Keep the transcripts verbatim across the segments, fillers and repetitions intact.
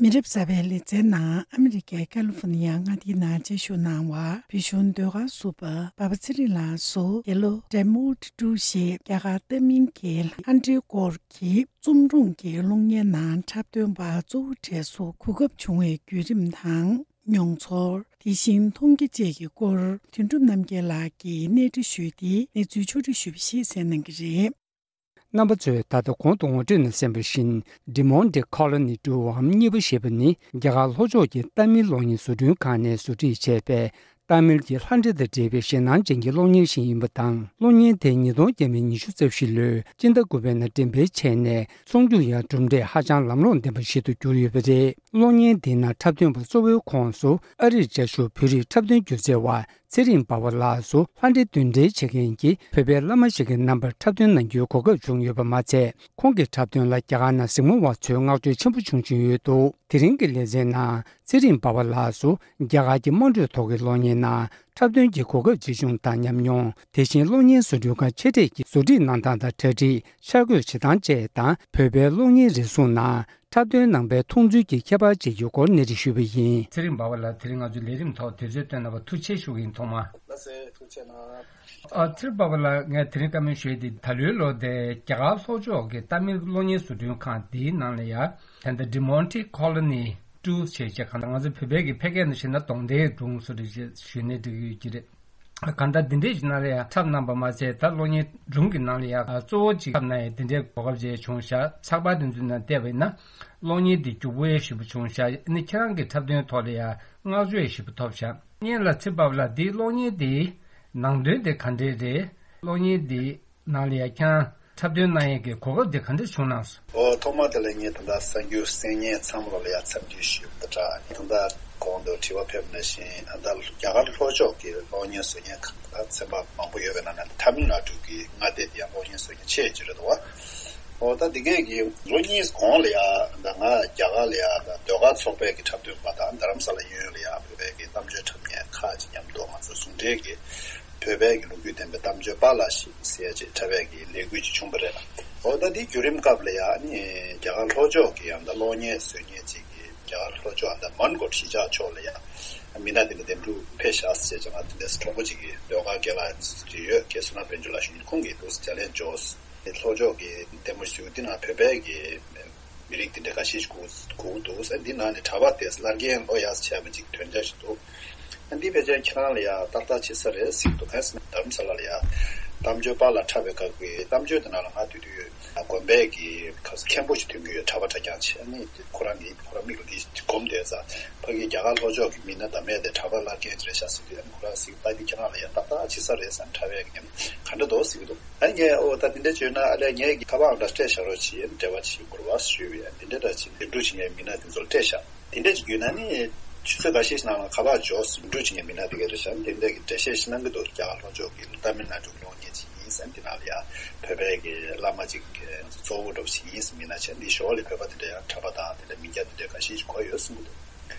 མི་རབས་གསར་པའི་ལེ་ཚན་ནང་ཨ་མི་རི་ཀའི་ཀ་ལི་ཧྥོ་ནི་ཡ་མངའ་སྡེའི་ནང་མཇལ་བཞུགས་གནང་བ་བོད་གཞུང་ཟློས་གར་ཟུར་པ་འབའ་པ་ཚེ་རིང་ལགས་སུ་Hello Dear Mood Two ཞེས་རྒྱ་གར་ཏ་མིལ་གྱི་ལྷ་འདྲེའི་སྐོར་གྱི་རྩོམ་སྒྲུང་གི་གློག་བརྙན་ནང་འཁྲབ་སྟོན་པ་གཙོ་བོ་གྲས་སུ་གོ་སྐབས་བྱུང་བའི་བརྒྱུད་རིམ་དང་མྱོང་ཚོར། དེ་བཞིན་མཐོང་རྒྱ་བཅས་ཀྱི་སྐོར་དོན་གྲུབ་རྣམ་རྒྱལ་ལགས་ཀྱིས་གནས་འདྲི་ཞུས་ཏེ་གནས་ཚུལ་ཕྱོགས་སྒྲིག་ཞུས་པ་ཞིག་གསན་གནང་གི་རེད། རྣམ་པ་ཚོས་ད་ལྟ་གོང་དུ་ངོ་སྤྲོད་ནང་གསན་པ་བཞིན་Demonte Colony Two འམ་གཉིས་པ་ཞེས་པ་ནི་རྒྱ་གར་ལྷོ་ཕྱོགས་ཀྱི་ཏཱ་མིལ་གློག་བརྙན་བཟོ་སྐྲུན་ཁང་ནས་བཟོ་སྒྲིག་བྱས་པའི་ཏཱ་མིལ་གྱི་ལྷ་འདྲེ་དང་འབྲེལ་བའི་ཞེད་སྣང་ཅན་གྱི་གློག་བརྙན་ཞིག་ཡིན་པ་དང་། གློག་བརྙན་དེ་ཉིས་སྟོང་བརྒྱ་མེད་ཉི་ཤུ་རྩ་བཞི་ལོའི་སྤྱི་ཟླ་དགུ་པའི་ནང་འགྲེམས་སྤེལ་བྱས་ནས་ཚོང་བསྒྱུར་ཡང་གྲུབ་འབྲས་ཧ་ཅང་ལམ་ལྷོང་ལྡན་པ་ཞིག་ཏུ་གྱུར་ཡོད་པ་རེད། གློག་བརྙན་དེའི་ནང་འཁྲབ་སྟོན་པ་གཙོ་བོའི་ཁོངས་སུ་ཨ་རིར་བཅའ་བཞུགས་བོད་རིགས་འཁྲབ་སྟོན་སྒྱུ་རྩལ་བ་ཚེ་རིང་འབའ་བ་ལགས་སུ་ལྷ་འདྲེ་གདོན་འདྲེ་བྱེད་མཁན་གྱི་བོད་པའི་བླ་མ་ཞིག་གི་རྣམ་པར་འཁྲབ་སྟོན་གནང་རྒྱུའི་གོ་སྐབས་བྱུང་ཡོད་པ་མ་ཚད། ཁོང་གི་འཁྲབ་སྟོན་ལ་རྒྱ་གར་ནང་གཟིགས་མོ་བ་ཚོའི་བསྔགས་བརྗོད་ཆེན་པོ་བྱུང་བཞིན་ཡོད་འདུག་དེ་རིང་གི་ལེ་ཚན་ནང་ཚེ་རིང་འབའ་བ་ལགས་སུ་རྒྱ་གར་གྱི་དམངས་ཁྲོད་ཐོག་གི་གློག་བརྙན་ནང་འཁྲབ་སྟོན་གྱི་གོ་སྐབས་ཅིག་བྱུང་དང་ཉམས་མྱོང་། དེ་བཞིན་གློག་བརྙན་བཟོ་སྐྲུན་ཁང་ཆེ་གྲས་ཀྱི་བཟོ་སྒྲིག་གནང་སྟངས་དང་གྲ་སྒྲིག་འཆར་འགོད་བྱེད་སྟངས་བཅས་དང་བོད་པའི་གློག་བརྙན་རིག་གཟུགས་ནང་འཁྲབ་སྟོན་གནང་པའི་མཐོང་ཚུལ་གྱི་ཁྱད་པར་བཅས་ཀྱི་སྐོར་གནས་འདྲི་ཞུས་པ་ཡིན། ཚེ་རིང་འབའ་བ་ལགས་དེ་རིང་ང་ཚོའི་ལས་རིམ་ཐོག་དུས་ཚོད་བཏོན་གནང་བར་ཐུགས་རྗེ་ཆེ་ཞུ་གི་ཡིན། ཐོག་མར། ལགས་སེ་ཐུགས་རྗེ་གནང་། ཨ་ཚེ་རིང་འབའ་བ་ལགས་ངས་དེ་རིང་བཀའ་མོལ་ཞུ་ཡས་དེ་ད་ལོའི་ལོ་དེ་རྒྱ་གར་ལྷོ་ཕྱོགས་ཀྱི་ཏཱ་མིལ་གློག་བརྙན་བཟོ་སྐྲུན་ཁང་འདིའི་ནང་ལ་ཡ་ད་ལྟ་Demonte Colony Two ཞེས་བྱ་གང་ལྟར་ང་ཚོ་བོད་པའི་གི་ཕལ་སྐད་ནང་བཤད་ན་གདོང་ལྡན་སྒྲུང་བཟོ་སྒྲིག་ཞེས་ཞུས་ནས་འགྲིག་གི་ཡོད་ཀྱི་རེད། གང་ལྟར་འདི་འདྲས་ཀྱི་ནང་ལ་ཡང་འཁྲབ་གནང་པ་མ་ཟད་ད་གློག་བརྙན་སྒྲུང་གི་ནང་ལ་ཡང་གཙོ་བོ་གཅིག་འཁྲབ་གནང་ཡས་དེ་འདྲའི་གོ་སྐབས་ཅིག་བྱུང་ཤག་ཚགས་པར་དེ་ཚོའི་ནང་བལྟས་པ་ཡིན་ན་གློག་བརྙན་འདི་མགྱོགས་པོ་ཡང་ཞེ་པོ་བྱུང་ཤག་ཨ་ནི་ཁྱེད་རང་གི་འཁྲབ་སྟོན་ཐོག་ལ་ཡང་བསྔགས་བརྗོད་ཡང་ཞེ་པོ་ཐོབ་ཤག་བརྙན་ལ་ཚེ་འབབ་ལ་འདི་གློག་བརྙན་འདིའི་ནང་དོན་དེ་ག་འདྲས་རེད། གློག་བརྙན་འདི་ནང་ལ་ཡང་ཁྱེད་རང་འཁྲབ་སྟོན་གནང་ཡས་ཀྱི་གོ་སྐབས་དེ་ག་འདྲས་བྱུང་གནང་སོང་། ཨོ་ཐོག་མ་དེ་ལ་ངས་ད་ལྟ་གསར་འགྱུར་གསན་མཁན་ཚང་མ་ལ་ཡང་འཚམས་འདྲི་ཞུས་པ་དང་སྦྲགས་ད་ལྟ་གོང་དུ་དྲི་བ་ཕེབས་ནང་བཞིན་ད་ལྟ་རྒྱ་གར་ལྷོ་ཕྱོགས་ཀྱི་གློག་བརྙན་བཟོ་མཁན་ཁག་ད་ཚན་པ་མང་པོ་ཡོད་པའི་ནང་ནས་ཐ་མིལ་ནཱ་ཌུ་གི་མངའ་སྡེ་དེ་ཡང་གློག་བརྙན་བཟོ་མཁན་ཆེ་ཆེ་རེད་འདུག་བ། ཨོ་ད་འདི་གས་ཀྱི་ལོ་གཉིས་གོང་ལ་ཡང་ད་ང་རྒྱ་གར་ལ་ཡང་ད་ཟློས་གར་ཚོགས་པའི་གི་འཁྲབ་སྟོན་པ་དང་རྡ་རམ་ས་ལ་གཡས་གཡོན་ལ་ཡང་བོད་པའི་གི་གཏམ་བརྗོད་འཁྲབ་མཁན་ཁག་ཅིག་མཉམ་དུ་ང་ཚོ་ཟུང་འབྲེལ་གྱི་བོད་པའི་གི་ལོ་རྒྱུས་ལྡན་པའི་གཏམ་བརྗོད་པཱ་ལགས་ཤིག་ཟེར་ཡ་ཅིག་འཁྲབ་པའི་གི་ལས་འགུལ་ཅིག་བྱུང་བ་རེད་ལ། འོ་ད་འདི་བརྒྱུད་རིམ་སྐབས་ལ་ཡང་ནི་རྒྱ་གར་ལྷོ་ཕྱོགས་ཀྱི་ཡང་ད་གློག་བརྙན་བཟོ་མཁན་ཅིག་གིས་རྒྱ་གར་ལྷོ་ཕྱོགས་ད་མོན་གྷོ་གཞིས་ཆགས་ཕྱོགས་ལ་ཡང་མི་སྣ་དེ་འདྲ་འདེམས་སྒྲུག་ཕེབས་ཤག་ཟེར་ཅིག་ང་དེ་འདྲ་གྲོགས་པོ་ཅིག་གིས་ཟློས་གར་རྒན་ལགས་ཅིག་ཡོད་རྒན་བསོད་ནམས་དཔལ་འབྱོར་ལགས་ཞུ་ཁོང་གིས་འདུག་ལྗགས་ལན་འཇོག་ལྷོ་ཕྱོགས་ཀྱི་ལྟད་མོ་ཞུ་འདི་ན་བོད་པའི་གི་མི་རིགས་དེ་འདྲ་འགའ་ཤས་ཤིག་སྒུག་སྒུག་འདུག་ཟེར། འདི་ནང་ནས་གྲྭ་པ་དེ་བླ་རྒན་ལོ་ཡག་ཆེ་བ་ཅིག་ཐོན་འཆར་ཞིག་འདུག་ཨ་འདི་ཕལ་ཆེར་ཁྱེད་རང་ལ་ཡང་ཏག་ཏག་བྱེད་ས་རེད་ཟེར་གྱི་འདུག་ག་ཟེར་ན་རྡ་རམ་ས་ལ་ལ་ཡང་གཏམ་བརྗོད་པཱ་ལགས་འཁྲབ་པའི་སྐབས་ཀྱི་གཏམ་བརྗོད་དེ་ནང་ལ་ང་དུས་དུས་དགོན་པའི་གི་ཁ་སང་མཁན་པོ་ཞིག་ཐོན་གྱི་ཡོད། གྲྭ་པ་གྲྭ་རྐྱང་ཆེ། ཨ་ནི་ཁོ་རང་གིས་ཁོ་རང་མིག་ལ་འདི་སྒོམ་བསྡད་ཙང་ཕ་གི་རྒྱ་གར་ལྷོ་ཕྱོགས་ཀྱི་མི་སྣ་དམ་མེད་དེ་གྲྭ་པ་བླ་རྒན་ཅིག་རེད་ཤག་ཟེར་དུས་ཨ་ནི་ཁོ་རང་ཟེར་གྱི་ད་འདི་ཁྱེད་རང་ལ་ཡང་ཏག་ཏག་བྱེད་ས་རེད་ཟེར་ནས་འཁྲབ་པའི་གི་ཉམས་ག་འདྲ་འདུག་ཟེར་གྱི་འདུག་ཨ་ངས་ཨོ་ད་དེ་འདྲ་བརྗོད་ན་ཨ་ལས་ངས་ཀྱི་ཁ་པར་ཨང་གྲངས་སྤྲད་བཞག་རོགས་བྱེད་ཡན་འབྲེལ་བ་བྱེད་དགོས་རེད་བ་ཞུས་པས་དེ་འདྲ་འདྲ་བྱེད་འདེམས་སྒྲུག་བྱེད་མཁན་མི་སྣ་དེ་ཚོར་སྤྲད་བཞག་དེ་འདྲ་ཅིག་བརྗོད་ན་ནི་ཆུ་ཚོད་འགའ་ཤས་ཤིག་ནང་ལ་ཁ་པར་འབྱོར་འདེམས་སྒྲུག་བྱེད་མཁན་མི་སྣ་དེ་ག་རེད་བཞག་དེ་འདྲ་གི་འགྲེལ་བཤད་ཞིག་གནང་གི་འདུག་རྒྱ་གར་ལྷོ་ཕྱོགས་ཀྱི་ཏཱ་མིལ་ནཱ་ཌུ་གློག་བརྙན་ཅིག་ཡིན་ཟེར་འདི་ནང་ལ་ཡང་བོད་པའི་གི་བླ་མ་ཅིག་གཙོ་བོ་འདྲ་པོ་ཞིག་ཡིན་ཟེར་མི་སྣ་བྱས་འདི་ཞོར་ལ་བོད་པ་དེ་འདྲ་ཡང་གྲྭ་པ་དང་དེ་འདྲ་མི་སྐྱ་དེ་འདྲ་འགའ་ཤས་ཤིག་གོ་ཡོད་གསུང་གི་འདུག་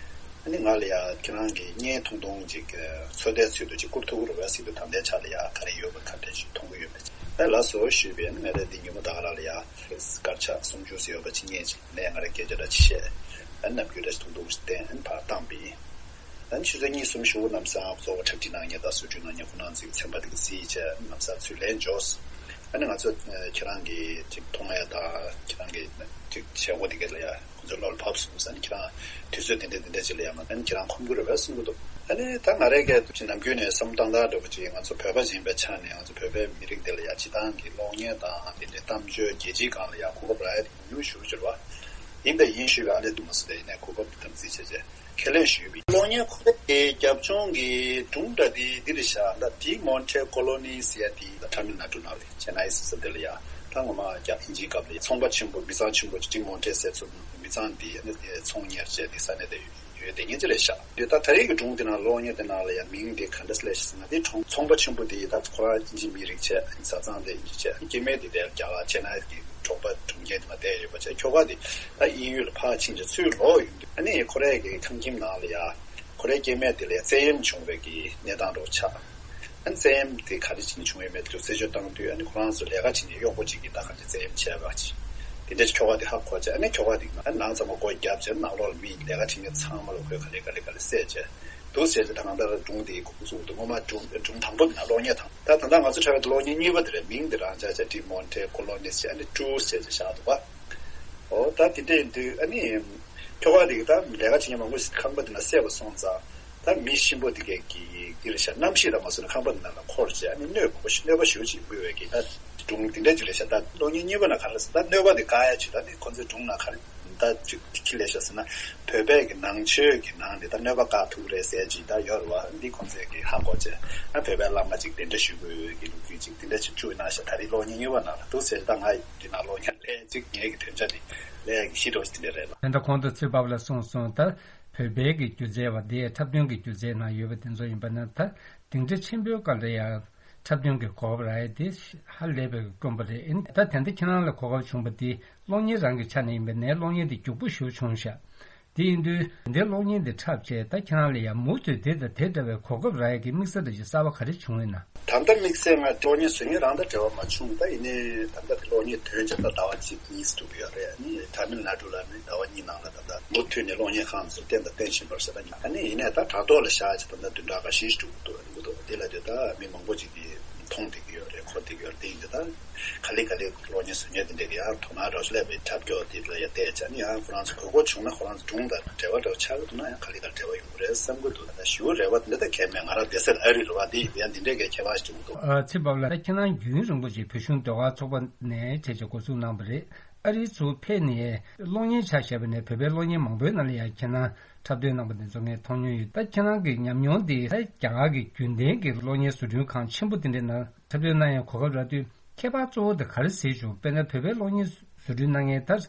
ཨ་ནི་ང་ལ་ཡང་ཁྱེད་རང་གིས་བརྙན་ཐུང་ཐུང་ཅིག་ཚོད་ལྟའི་ཚུལ་དུ་ཅིག་བསྐུར་ཐུབ་ཀྱི་རེད་པས་ཟེར་དུས་ད་ལྟའི་ཆ་ལ་ཡང་ག་རེ་ཡོད་པ་ག་འདྲས་ཞིག་མཐོང་གི་ཡོད་པས། ཨ་ལགས་སོ་ཞུས་པས་ཨ་ནི་ང་རས་འདི་ཉིན་མོ་ད་ག་རང་ལ་ཡང་སྐར་ཆ་སུམ་ཅུ་ཙམ་ཡོད་པ་ཅིག་བརྙན་ཅིག་ལས་ང་རས་སྐད་ཆ་འདྲ་ཅིག་བཤད། ཨ་ནི་ནམ་རྒྱུན་འདྲ་ཞིག་ཐུང་ཐུང་ཞིག་བསྟན་ཨ་ནི་ཕར་བཏང་པས། ཨ་ནི་ཆུ་ཚོད་གཉིས་གསུམ་ཞུ་ལམ་སང་གཙོ་བོ་འཁྲབ་ཁྲིད་གནང་མཁན་དང་བཟོ་སྐྲུན་གནང་མཁན་ཁོང་རྣམ་ཚོའི་ཚན་པ་དེ་ག་གཟིགས་བྱས་ལམ་སང་ཚུར་ལན་འབྱོར། ཨ་ནི་ང་ཚོ་ཁྱེད་རང་གི་ཅིག་མཐོང་ཡ་དང་ཁྱེད་རང་གི་ཅིག་བྱེད་སྒོ་དེ་ག་ལ་ཡ་ཁོང་ཚོའི་བློ་ལ་བབས་སོང་ཟེར་ནས་ཁྱེད་རང་དུས་ཚོད་དེ་འདྲ་དེ་འདྲ་ཅིག་ལ་ཡ་མ་ཨ་ནི་ཁྱེད་རང་ཁོམ་གི་རེད་པས་གསུང་གི་འདུག་ཨ་ནི་ད་ང་རའི་སྐད་དུ་ཅིག་ནམ་རྒྱུན་ནས་བསམ་བློ་བཏང་སྟངས་འདྲ་པོ་ཅིག་ང་ཚོ་བོད་པ་ཡིན་པའི་ཆ་ནས་ང་ཚོ་བོད་པའི་མི་རིགས་འདི་ལ་ཡ་སྤྱི་བཏང་གི་གློག་བརྙན་དང་དེ་འདྲའི་གཏམ་བརྗོད་རྒྱལ་སྤྱིའི་སྒང་ལ་ཡ་གོ་སྐབས་རག་ཡ་དེ་ཉུང་ཉུང་ཞེ་པོ་ཅིག་རེད་པ། ཡིན་པས་ཡིན་ཞུས་པའི་ཨ་ལས་འདུག་མ་སོང་དེ་ཡིན་ནའི་གོ་སྐབས་དེ་དམ་འཛིན་བྱས་བྱས། ཁས་ལེན་ཞུས་པ་ཡིན། གློག་བརྙན་ཁོ་རའི་རྒྱབ་ལྗོངས་ཀྱི་སྒྲུང་འདྲ་དེ་འདི་རེད་ཤག་ད་Demonte Colony ཟེར་ཡ་དེ་ད་ཊ་མིལ་ནཱ་ཌུ་ནང་རེད། ཅེ་ནའི་ཟེར་ས་དེ་ལ་ཡ་ད་ངོ་མ་རྒྱ་དབྱིན་ཇིའི་སྐབས་ལ་ཚོང་པ་ཆེན་པོ་མི་ཚང་ཆེན་པོ་ཌི་མོན་ཊེ་ཟེར་ཚོ་མི་ཚང་འདི་ཨ་ནི་ཚོང་གཉེར་བྱས་དེ་ས་གནས་དེ་ཡོད་དེ་ཉིན་ཅི་རེད་ཤག་དེ་ད་ད་རེས་ཀྱི་སྒྲུང་དེ་ནང་གློག་བརྙན་དེ་ནང་ལ་ཡ་མིང་དེ་ག་འདྲ་སླེབས་ཤག་ཟེར་ན་དེ་ཚོང་ཚོང་པ་ཆེན་པོ་དེ་ད་ཁོ་རང་དབྱིན་ཇི་མི་རིགས་བྱས་བཟའ་ཚང་དེ་དབྱིན་ཇི་བྱས་སྐྱེ་དམན་དེ་དེ་རྒྱ་གར་ཅེ་ནའི་གི་གྲོགས་པ་སྒྲུང་རྒྱན་དེ་མ་བསྡད་ཡོད་པ་བྱས་ཁྱོ་ག་དེ་ད་དབྱིན་ཡུལ་ལ་ཕར་ཕྱིན་བྱས་ཚུར་ལོག་ཡོང་དུས་ཨ་ནི་ཁོ་རའི་གི་ཁང་ཁྱིམ་ནང་ལ་ཡ་ཁོ་རའི་སྐྱེ་དམན་དེ་ལ་ཡ་བཙན་གཡེམ་བྱུང་བའི་གི་གནས་སྟངས་འདྲ་པོ་ཆགས། ཨ་ནི་བཙན་གཡེམ་དེ་ག་རེ་བྱས་ནས་བྱུང་ཡོད་མེད་དེ་ཚོ་རྩད་གཅོད་བཏང་དུས་ཨ་ནི་ཁོ་རང་ཚོ་ལས་ཀ་བྱེད་མཁན་གཡོག་པོ་གཅིག་གིས་ད་ག་འདྲ་བཙན་གཡེམ་བྱས་པ་ཅིག་དེ་འདྲ་ཁྱོ་ག་དེ་ཧ་གོ་བྱས། ཨ་ནི་ཁྱོ་ག་དེ་ནང་ནང་ཚང་མ་སྒོ་རྒྱབ་བྱས། ནང་ལོགས་ལ་མི་ལས་ཀ་བྱེད་མཁན་ཚང་མ་ལ་ཁོས་ག་ལེ་ག་ལེ་ག་ལེ་བསད་བྱས་འདུག་ཟེར་ཏེ། ད་གང་ལྟར་སྒྲུང་དེའི་ཁུངས་གསུང་དུ་སྔོན་མ་སྒྲུང་སྒྲུང་དང་པོ་དེ་ན་གློག་བརྙན་དང་། ད་ད་ལྟ་ང་ཚོ་འཁྲབ་པའི་གློག་བརྙན་གཉིས་པ་དེ་རེད། མིང་དེ་རང་ཅག་ཅག་ཌི་མོན་ཊེ་ཀོ་ལོ་ནིས་ཟེར། ཨ་ནི་ཀྲུ་ཟེར་ཅིག་བཞག་འདུག་པ། ཨོ་ད་དེ་འདྲ་ཡིན་དུས་ཨ་ནི་ཁྱོ་ག་དེ་གི་ད་ལས་ཀ་བྱེད་མཁན་མང་པོ་ཞིག་ཁང་པ་དེ་ན་བསད་པ་སོང་ཙང་། ད་མི་གཤིན་པོ་དེ་གས་ཀྱི་འདི་རེད་ཤག། གནམ་གཤིས་དང་མ་བཟོ་ན་ཁང་པ་དེ་ནང་ལ་འཁོར་བྱས། ཨ་ནི་གནོད་པ་ཞུ་གནོད་པ་ཞུ་ཅིག་ཡོང་གི་ཡོད་ཀྱི། ད་སྒྲུང་དེ་འདྲ་ཅིག་རེད་ཤག། ད་གློག་བརྙན་གཉིས་པ་ན་ག་རེ་ཟེར། ད་གནོད་པ་དེ་བཀག་ཡ་ཅིག། ད་ནི་ཁོ་ཚོའི་སྒྲུང་ནང་ག་རེ་ད་ཅིག་ཁྱི་ལས་ཤག་ཟེར་ན། བོད་པའི་གི་ནང་ཆོས་ཀྱི་ནང་ནས་ད་གནོད་པ་བཀག་ཐུབ་རེད་ཟེར་ཅིག་ད་ཡོད་རེད་བ། འདི་ཁོ་ཚོས་གི་ཧ་གོ་བྱས། ཨ་བོད་པའི་བླ་མ་ཅིག་དེ་འདྲ་ཞུ་དགོས་ཀྱི་ལོ་རྒྱུས་ཅིག་དེ་འདྲ་ཅིག་བཅུག་ཡོད་ན་ཤག། ད་རེས་གློག་བརྙན་གཉིས་པ་ནང་ལ་འདུག་ཟེར། ད་ང་འདི་ནང་གློག་བརྙན་ལས་ཅིག་ངེད་ཀྱི་དོན་བྱ་འདི་ལས་ཀྱི་ཤི་འགྲོ་ཞིག་དེ་འདྲ་རེད་ལ། དེ་འདྲ་གོང་དུ་ཚེ་འབབ་ལ་གསུངས་སོང་། ད་བོད་པའི་གི་སྒྱུ་རྩལ་བ་དེ་འཁྲབ་སྟོན་གྱི་སྒྱུ་རྩལ་ནང་ཡོད་པ་དེ་ཚོ་ཡིན་པ་ན། ད་སྡིངས་ཆ་ཆེན་པོའི་སྐབས་ལ་ཡང་འཁྲབ་སྟོན་གྱི་གོ་སྐབས་རག་ཡ་དེ་ཧ་ལས་པའི་དཀོན་པོ་རེད། ཨིན་ད་དེ་འདྲ་ཁྱེད་རང་ལ་གོ་སྐབས་བྱུང་པ་དེ་གློག་བརྙན་རང་གི་ཆ་ནས་ཡིན་པས་ནས། གློག་བརྙན་དེ་རྒྱུགས་པོ་ཞེ་པོ་བྱུང་ཤག། དེ་ཡིན་དུས་འདིར་གློག་བརྙན་འདི་འཁྲབ་བྱས། ད་ཁྱེད་རང་ལ་ཡང་མུ་མཐུད་དེ་དང་དེ་འདྲ་བའི་གོ་སྐབས་རག་ཡ་གི་དམིགས་བསལ་འདྲ་ཞིག་གསར་པ་ག་རེ་བྱུང་ཡོད་ན། ད་ལྟ་དམིགས་བསལ་ང་གློག་བརྙན་བཟོ་མཁན་རང་དང་འབྲེལ་བ་མ་བྱུང་། ད་ཡིན་ནའི་ད་ལྟ་དེ་གློག་བརྙན་ཐོན་བྱས་ད་ཟླ་བ་གཅིག་གཉིས་སུ་འགྲོ་གི་ཡོད་རེད། ཨ་ནི་ཐ་མིལ་ནཱ་ཌུ་ལ་ནི་ཟླ་བ་གཉིས་ནང་ལ་ད་ལྟ་མུ་མཐུད་ནས་གློག་བརྙན་ཁང་ཚོ་བསྟན་དང་བསྟན་བཞིན་པ་རེད་ཟེར། ད་ཡིན་ནའི་ད་དྲ་ཐོག་ལ་བཞག་བྱས་ད་ལྟ་བདུན་ཕྲག་འགའ་ཤས་ཤིག་འགྲོ་གི་འདུག་འདུག་དེ་ལ་དེ་ད་མི་མང་པོ་ཅིག་གིས་མཐོང་བསྡད་ཀྱི་ཡོད་རེད། གོ་བསྡད་ཀྱི་ཡོད་རེད། དེ་ཡིན་དུས་ད་ག་ལེ་ག་ལེ་གློག་བརྙན་བཟོ་མཁན་དེ་འདྲ་གི་ཡར་དོ་སྣང་རོགས་ལས་པའི་འཁྲབ་སྐྱོར་དེ་ལ་ཡ་བལྟས་བྱས་ནས། ཡང་ཁོ་རང་ཚོ་དགོས་མཁོ་བྱུང་ན་ཁོ་རང་ཚོ་སྒྲུང་དང་འབྲེལ་བ་འདྲ་བོ་ཆགས་ཀྱི་འདུག་ན་ཡང་ག་ལེ་ག་ལེ་འབྲེལ་བ་ཡོང་གི་རེད་བསམ་གྱི་འདུག་ད་ཞེ་པོ་རེ་བ་དེ་འདྲ་ད་གང་མེད། ང་རང་བསྡད་ས་ཨ་རི་རེད་བ། འདི་ཡང་འདི་འདྲའི་གི་ཁྱད་པར་ཞིག་འདུག་ཨ་ཚེ་འབབ་ལགས། ད་ཁྱེད་རང་རྒྱུན་རིང་པོ་ཅིག་བོད་གཞུང་ཟློས་གར་ཚོགས་པ་ནས་བྱས་བྱས་འགོ་འཛུགས་གནང་བ་རེད། ཨ་རིའི་ཚུར་ཕེབས་ནས་གློག་བརྙན་ཆ་བཞག་པ་ནས་བོད་པའི་གློག་བརྙན་མང་པོའི་ནང་ལ་ཡང་ཁྱེད་རང་འཁྲབ་སྟོན་གནང་པ་དེ་ཚོ་ངས་མཐོང་མྱོང་ཡོད། ད་ཁྱེད་རང་གི་ཉམས་མྱོང་འདི་ད་རྒྱ་གར་གྱི་རྒྱུན་ལྡན་གྱི་གློག་བརྙན་བཟོ་སྐྲུན་ཁང་ཆེན་པོ་དེ་འདྲའི་ནང་འཁྲབ་སྟོན་གནང་ཡང་གོ་སྐབས་རག་དུས་ཁྱད་པར་གཙོ་བོ་དེ་ག་རེ་གཟིགས་བྱུང་། དཔེར་ན་བོད་པའི་གློག་བརྙན་བཟོ་སྐྲུན་གནང་མཁན་ད་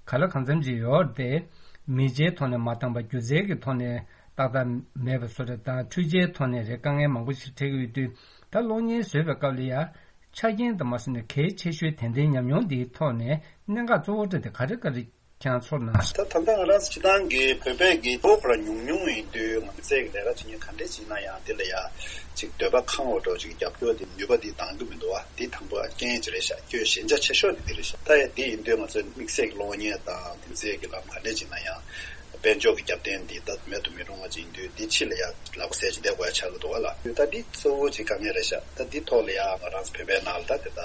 ག་ལ་གང་འཚམ་ཅིག་ཡོད་རེད་དེ། མི་ཆའི་ཐོག་ནས་མ་འདང་པ། སྒྱུ་རྩལ་གྱི་ཐོག་ནས་ཏག་ཏག་མེད་པ་བཟོ་འདྲ་དང་། འཕྲུལ་ཆའི་ཐོག་ནས་རེད། དཀའ་ངལ་མང་པོ་ཞིག་འཕྲད་ཀྱི་ཡོད་དུས། ད་གློག་བརྙན་བཟོས་པའི་སྐབས་ལ་ཡང་ཆ་རྐྱེན་དང་མ་ཟིན་ནས་གལ་ཆེ་ཤོས་དེ་འདྲའི་ཉམས་མྱོང་འདིའི་ཐོག་ནས་གནད་འགག་གཙོ་བོ་འདྲ་དེ་ག་རེ་ག་རེ་ཁྱེད་རང་ཚོར་སྣང་། ད་ད་ལྟ་ང་རང་ཚོ་སྤྱི་བཏང་གི་བོད་པའི་གི་ལོ་ཁོ་རང་ཉུང་ཉུང་ཡིན་དུས་ང་ཚོའི་གི་ལས་ཀ་བྱེད་མཁན་ག་འདྲས་བྱེད་ན་ཡང་དེ་ལ་ཡ་ཅིག་འདོད་པ་ཁེངས་པ་འདྲ་ཅིག་རྒྱབ་སྐྱོར་དེ་ནུས་པ་དེ་འདང་གི་མི་འདུག་བ། དེ་དང་པོ་རྐྱེན་ཅིག་རེད་ཤག། ཁྱོད་ཞན་ཆ་ཆེ་ཤོས་དེ་དེ་རེད་ཤག། ད་ཡ་དེ་ཡིན་དུས་ང་ཚོ་དམིགས་བསལ་གི་གློག་བརྙན་དང་དེ་ཚོའི་གི་ལམ་ག་འདྲས་བྱེད་ན་ཡང་དཔལ་འབྱོར་གྱི་རྒྱབ་རྟེན་འདི་ད་མེད་དུ་མི་རུང་བ་ཅིག་ཡིན་དུས། འདི་ཕྱི་ལ་ཡ་ལག་པ་ཟས་ཅིག་བསྡད་དགོས་ཡ་ཆགས་ཀྱི་འདུག་བ་ལ། ད་འདི་གཙོ་བོ་ཅིག་དཀའ་ངལ་རེད་ཤག། ད་འདི་ཐོག་ལ་ཡ་ང་རང་ཚོ་བོད་པའི་ནང་ལ་ད་དེ་ད་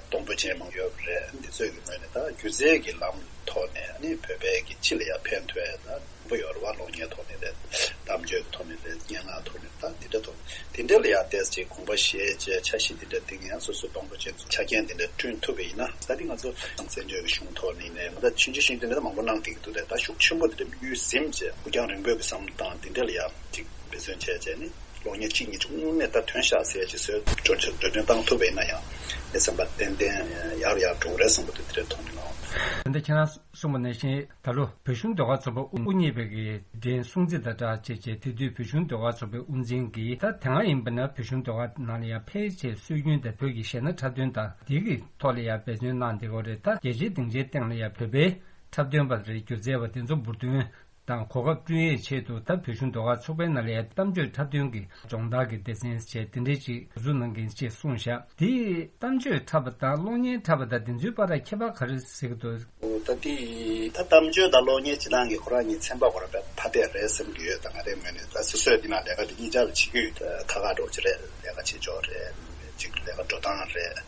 གཏོང་ཕོད་ཅན་མང་ཡོད་པ་རེད། འདི་ཚོའི་གི་ངོས་ནས་ད་སྒྱུ་རྩལ་གྱི་ལམ་ཐོག་ནས་ཨ་ནི་བོད་པའི་གི་ཕྱི་ལ་ཡ་ཕན་ཐོགས་ཡ་ད་མང་པོ་ཡོད་རེད་བ། གློག་བརྙན་ཐོག་ནས་རེད། གཏམ་བརྗོད་ཀྱི་ཐོག་ནས་རེད། སྙན་ངག་ཐོག་ནས། ད་འདི་འདྲ་ཐོག་དེ་འདྲ་ལ་ཡ་ཏོག་ཙམ་ཅིག་དགོངས་པ་བཞེས་བྱས་འཆར་གཞི་འདི་འདྲ་འདི་ངས་སོ་སོའི་གཏོང་ཕོད་ཅན་ཚོ་ཆ་རྐྱེན་འདི་འདྲ་བསྐྲུན་ཐུབ་པ་ཡིན་ན། ད་འདི་ང་ཚོ་བཙན་བྱོལ་གྱི་གཞུང་ཐོག་ནས་ནས་ད་ཆུང་ཆུང་ཞིག་འདི་འདྲ་མང་པོ་གནང་བསྡད་ཀྱི་འདུག་སྟེ། ད་ཤུགས་ཆེན་པོ་འདི་འདྲ་གཡུལ་ཟིན་བྱས་ཕུགས་རྒྱང་རིང་པོའི་གི་བསམ་བློ་བཏང་འདི་འདྲ་ལ་ཡ་ཅིག་འབད་བརྩོན་བྱས་བྱས་ནས་གློག་བརྙན་གཅིག་གཉིས་ཅིག་དངོས་གནས་ད་ཐོན་ཤག་ཟེར་ཅིག་བཟོས་འགྲོ་འགྲོ་གྲོན་བཏང་ཐུབ་པ་ཡིན་ན་ཡང་ངའི་བསམ་པ་ཏན་ཏན་ཡར་ཡར་འགྲོ་གི་རེད་བསམ་པ་འདི་འདི་འདྲ་མཐོང་གི་འདུག། ད་ལྟ་ཁྱེད་རང་གསུངས་པ་ནང་བཞིན་ད་ལོ་བོད་གཞུང་ཟློས་གར་ཚོགས་པ་དབུ་བརྙེས་པའི་གི་དེ་སྲུང་བརྩི་དང་སྦྲགས་བྱས་བྱས། དེ་དུས་བོད་གཞུང་ཟློས་གར་ཚོགས་པའི་དབུ་འཛིན་གྱིས་ད་དེ་སྔ་ཡིན་པ་ན་བོད་གཞུང་ཟློས་གར་ནང་ལ་ཡང་ཕལ་ཆེར་སྲོལ་རྒྱུན་དང་བོད་ཀྱི་གཞས་སྣ་འཁྲབ་སྟོན་དང་དེ་གི་ཐོག་ལ་ཡང་འབད་བརྩོན་གནང་བསྡད་ཡོད་རེད། ད་རྒྱལ་སྤྱིའི་སྡིངས་ཆའི་སྟེང་ལ་ཡང་བོད་པའི་འཁྲབ་སྟོན་པ་རེད། སྒྱུ་རྩལ་བ་དེ་ཚོ་འབུར་ཐོན་དང་གོ་སྐབས་བསྐྲུན་ཡས་ཆེད་དུ་ད་བོད་གཞུང་ཟློས་གར་ཚོགས་པའི་ནང་ལ་ཡང་གཏམ་བརྗོད་འཁྲབ་སྟོན་གྱི་སྦྱོང་བརྡར་གྱི་སྡེ་ཚན་བྱས་དེ་འདྲས་ཅིག་འགོ་འཛུགས་གནང་མཁན་ཅེས་གསུངས་བཞག། དེ་གཏམ་བརྗོད་འཁྲབ་པ་དང་གློག་བརྙན་འཁྲབ་པ་དང་དེ་ཚོའི་བར་ལ་ཁྱད་པར་ག་རེ་གཟིགས་འདུག། ད་དེ་ད་གཏམ་བརྗོད་དང་གློག་བརྙན་སྤྱི་བཏང་གི་ཁོ་རང་གཉིས་ཚན་པ་ཁོ་རང་ཕ་ཕ་ཕ་རེད་བསམ་གྱི་ཡོད། ད་ང་རའི་ངོས་ནས་ད་སོ་སོས་འདི་ན་ལས་ཀ་འདི་གཉིས་ཆ་ལ་བྱེད་ཀྱི་ཡོད། ཁ་ཁ་འགྲོ་གི་རེད། ལས་ཀ་བྱེད་ཕྱོགས་རེད། གཅིག་ལས་ཀ་འགྲོ་སྟངས་རེད།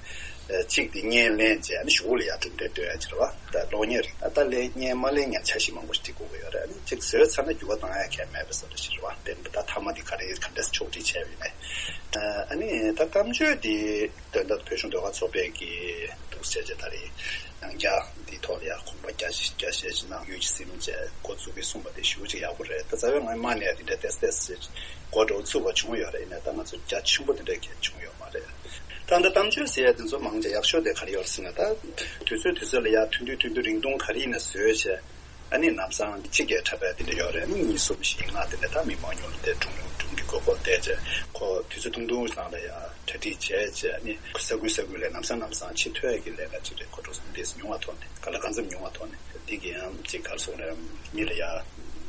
གཅིག་དེ་བརྙན་ལེན་བྱས་ནས་གཞུག་ལ་ཡར་གྲུབ་འབྲས་སྟོན་ཡ་ཅིག་རེད་བ། ད་གློག་བརྙན་རིགས་ད་ལྟ་ལས་བརྙན་མ་ལེན་ཉན་འཆར་གཞི་མང་པོ་ཞིག་སྒྲིག་དགོས་ཀྱི་ཡོད་རེད། ཨ་ནི་གཅིག་བཟོས་ཚར་ན་འགྱུར་བ་གཏོང་ཡ་གང་ཡང་མེད་པའི་བཟོ་འདྲ་ཞིག་རེད་བ། དཔེར་ན་ད་མཐའ་མ་དེ་ག་རེ་ག་འདྲས་ཕྱོགས་སྒྲིག་བྱས་པ་ཡིན་ནའི། ཨ་ནི་ད་གཏམ་བརྗོད་དེ་དོན་དག་བོད་གཞུང་ཟློས་གར་ཚོགས་པས་ཀྱི་འདུག་ཟེར་བྱས་ད་རེས་ཡང་བསྐྱར་འདིའི་ཐོག་ལ་ཡང་དགོངས་པ་རྒྱ་ཆེ་རྒྱ་ཆེ་ཞིག་གནང་ཡོད་ཅེས་ཟིན་བྱས་འགོ་འཛུགས་ཀྱི་གསུངས་པ་དེ་ཞེ་པོ་ཅིག་ཡག་པོ་རེད། ད་རྩ་བའི་ངོས་མ་ནས་དེ་འདྲ་ཏོག་ཙམ་ཏོག་ཙམ་འགོ་འགྲོ་ཚུགས་པ་བྱུང་ཡོད་རེད། ཡིན་ནའི་ད་ང་ཚོ་རྒྱ་ཆེན་པོ་དེ་འདྲ་གང་བྱུང་ཡོད་མ་རེད། ད་ལྟ་གཏམ་བརྗོད་ཟེར་ཡ་དེ་ཚོ་མང་ཆེ་ཡག་ཤོས་དེ་ག་རེ་ཡོད་ཟེར་ན། ད་དུས་ཚོད་དུས་ཚོད་ལ་ཡ་ཐུང་ཐུང་ཐུང་ཐུང་རིང་ཐུང་ག་རེ་ཡིན་ན་བཟོས་བྱས། ཨ་ནི་ལམ་སང་གཅིག་གིས་འཁྲབ་པ་དེ་འདྲ་ཡོད་རེད། ཨ་ནི་གཉིས་གསུམ་བཞི་ལྔ་དེ་འདྲ་ད་མི་མང་ཉུང་དེ་སྒྲུང་སྒྲུང་གི་དགོས་མཁོ་བལྟས་བྱས་ཁོ་དུས་ཚོད་ཐུང་ཐུང་ནང་ལ་ཡ་གྲ་སྒྲིག་བྱས་བྱས། ཨ་ནི་ས་ཁུལ་ས་ཁུལ་ལ་ལམ་སང་ལམ་སང་ཕྱི་ཐོན་གྱི་ལས་ཀ་ཅིག་རེད། ཁོ་འགྲོ་སོང་དེ་ཉུང་བ་ཐོག་ནས་ག་ལ་གང་འཚམ་ཉུང་བ་ཐོག་ནས་འདི་གི་ཡང་ཅིག་ག་རེ་ཟེར་དགོས་རེད། མི་ལ་ཡ་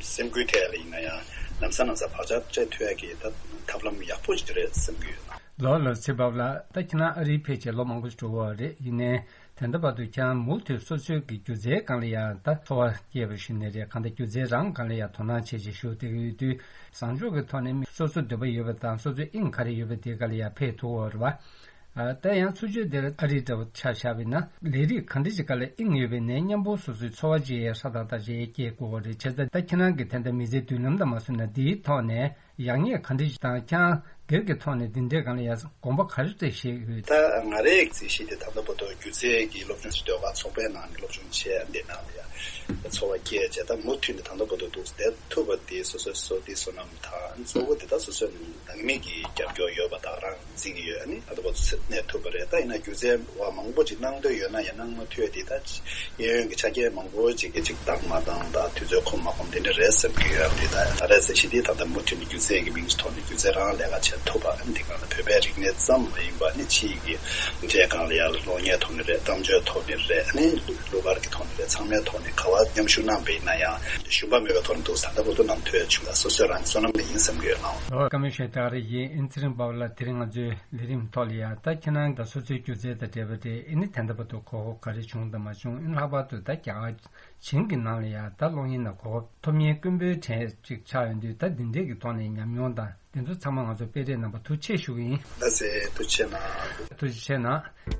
སེམས་འགུལ་ཐེབས་ལ་ཡིན་ན་ཡང་ལམ་སང་ལམ་སང་བག་ཆགས་སྤྲད་ཐུབ་ཡ་གི་ད་ཐབས་ལམ་ཡག་པོ་ཅིག་རེད་བསམ་གྱི་ཡོད། ལགས་ལགས། ཚེ་འབབ་ལགས། ད་ཁྱེད་རང་ཨ་རིའི་ཕེབས་བྱས་ལོ་མང་པོ་ཞིག་འགྲོ་བ་རེད། ཡིན་ནའི་ དེ་འདྲ་བར་དུ་ཁྱེད་རང་མུ་མཐུད་སོ་སོའི་གི་སྒྱུ་རྩལ་སྒང་ལ་ཡང་ད་ཚོར་བ་སྐྱེས་པ་ཞུ་ནི་རེད། གང་ལྟར་སྒྱུ་རྩལ་རང་སྒང་ལ་ཡང་དོ་སྣང་བྱེད་ཅེས་ཞུ་བསྡད་ཀྱི་ཡོད་དུས། བཟང་ཕྱོགས་ཀྱི་ཐོག་ནས་མི་སོ་སོ་འདོད་པ་ཡོད་པ་དང་སོ་སོའི་དབྱིངས་ག་རེ་ཡོད་པ་དེ་སྒང་ལ་ཡང་ཕེབས་ཐུབ་ཡོད་རེད་བ། ཨ། ད་ཡང་ཚུར་ཕྱོགས་དེར་ཨ་རི་འདྲ་བོ་ཆ་བཞག་པ་ཡིན་ན་ལས་རིགས་ག་འདྲ་ཅིག་སྒང་ལ་དབྱིངས་ཡོད་པ་ཡིན་ནའི་མཉམ་པོ་སོ་སོའི་ཚོར་བ་ཅིག་ཧྲ་ཏག་ཏག་ཅིག་སྐྱེ་དགོས་པ་རེད། བྱས་ཙང་ད་ཁྱེད་རང་གི་ད་ལྟ་མི་ཚེའི་མདུན་ལམ་དང་མ་བཟུང་ན་འདིའི་ཐོག་ནས་ཡག་ཉེས་ག་འདྲ་ཞིག་དང་། ཁྱེད་རང་སྒེར་གྱི་ཐོག་ནས་འདི་འདྲའི་སྒང་ལ་ཡང་དགོངས་པ་ག་རེ་བཞེས་ཡོད། ད་ང་རའི་རྩིས་གཞི་དེ་ད་ལྟ་བར་དུ་སྒྱུ་རྩལ་གྱི་སློབ་སྦྱོང་ཞིག་ཟློས་གར་ཚོགས་པའི་ནང་ནས་སློབ་སྦྱོང་བྱས། འདི་ནང་ལ་ཡང་ཚོར་བ་སྐྱེས་བྱས། ད་མུ་མཐུད་ནས་ད་ལྟ་བར་དུ་འདུག་བསྡད་ཐུབ་པ་དེ་སོ་སོའི་བསོད་བདེ་བསོད་ནམས་དང་། གཙོ་བོ་དེ་ད་སོ་སོའི་ནང་མི་གི་རྒྱབ་སྐྱོར་ཡོད་པ་དག་རང་བརྩི་གི་ཡོད། ཨ་ནི་ད་ལྟ་བར་དུ་གནས་ཐུབ་པ་རེད། ད་ཡིན་ན་སྒྱུ་རྩལ་བ་མང་པོ་ཅིག་གནང་འདོད་ཡོད་ན་ཡང་གནང་མ་ཐུབ་དེ། ད་གཡས་གཡོན་གྱི་ཆ་རྐྱེན་མང་པོ་ཅིག་གིས་ཅིག་བཏང་མ་བཏང་དང་། དུས་ཚོད་ཁོམ་མ་ཁོམ་དེ་འདྲ་རེད་བསམ་གྱི་ཡོད་རེད། ད་ད་རེས་ཟེར་གཞི་དེ་ད་ལྟ་མུ་མཐུད་ནས་སྒྱུ་རྩལ་གྱི་མིང་ཐོག་ནས་སྒྱུ་རྩལ་རང་ལས་ཀ་བྱེད་ཐུབ་པ། ཨ་ནི་དེ་གང་ལ་བོད་པའི་རིག་གནས་ཙམ་མ་ཡིན་པ་ནི་ཕྱིའི་གི་གྲས་སྒང་ལ་ཡང་གློག་བརྙན་ཐོག་ནས་རེད། གཏམ་བརྗོད་ཐོག་ནས་རེད། ཨ་ནི་གླུ་གར་གྱི་ཐོག་ནས་རེད། ཚང་མའི་ཐོག་ནས་ག་བ་མཉམ་ཞུགས་གནང་བ་ཡིན་ན་ཡང་ཞུམ་པ་མེད་པའི་ཐོག་ནས་འདུག་ཟེར། ད་ལྟ་བར་དུ་གནང་ཐུབ་ཡ་བྱུང་། ད་སོ་སོའི་རང་བསོད་ནམས་ལ་ཡིན་བསམ་གྱི་ཡོད་ལགས། ཨོ། བཀའ་མོལ་ཞུ་ཡ་ད་ག་རེ་ཡིན། ཨིན་ཚེ་རིང་འབའ་བ་ལགས། དེ་རིང་ང་ཚོའི་ལས་རིམ་ཐོག་ལ་ཡ་ད་ཁྱེད་རང་ད་སོ་སོའི་སྒྱུ་རྩལ་དང་འབྲེལ་བ་དེ་ཨ་ནི་ད་ལྟ་བར་དུ་གོ་སྐབས་ག་རེ་བྱུང་དང་མ་བྱུང་། ཨ་ནི་ལྷག་པར་དུ་ད་རྒྱ་གར་བྱིངས་ཀྱི་ནང་ལ་ཡ་ད་གློག་བརྙན་ནང་གོ་སྐབས་ཐོབ་མཁན་དཀོན་པོའི་གྲས་ཅིག་ཆགས་ཡོང་དུས། ད་འདི་འདྲས་ཀྱི་ཐོག་ནས་ཉམས་མྱོང་དང་འདི་ཚོ་ཚང་མ་ང་ཚོ་སྤེལ་རེས་གནང་བར་ཐུགས་རྗེ་ཆེ་ཞུ་གི་ཡིན། ལགས་སེ། ཐུགས་རྗེ་ཆེ་གནང་། ཐུགས་རྗེ་ཆེ་གནང་།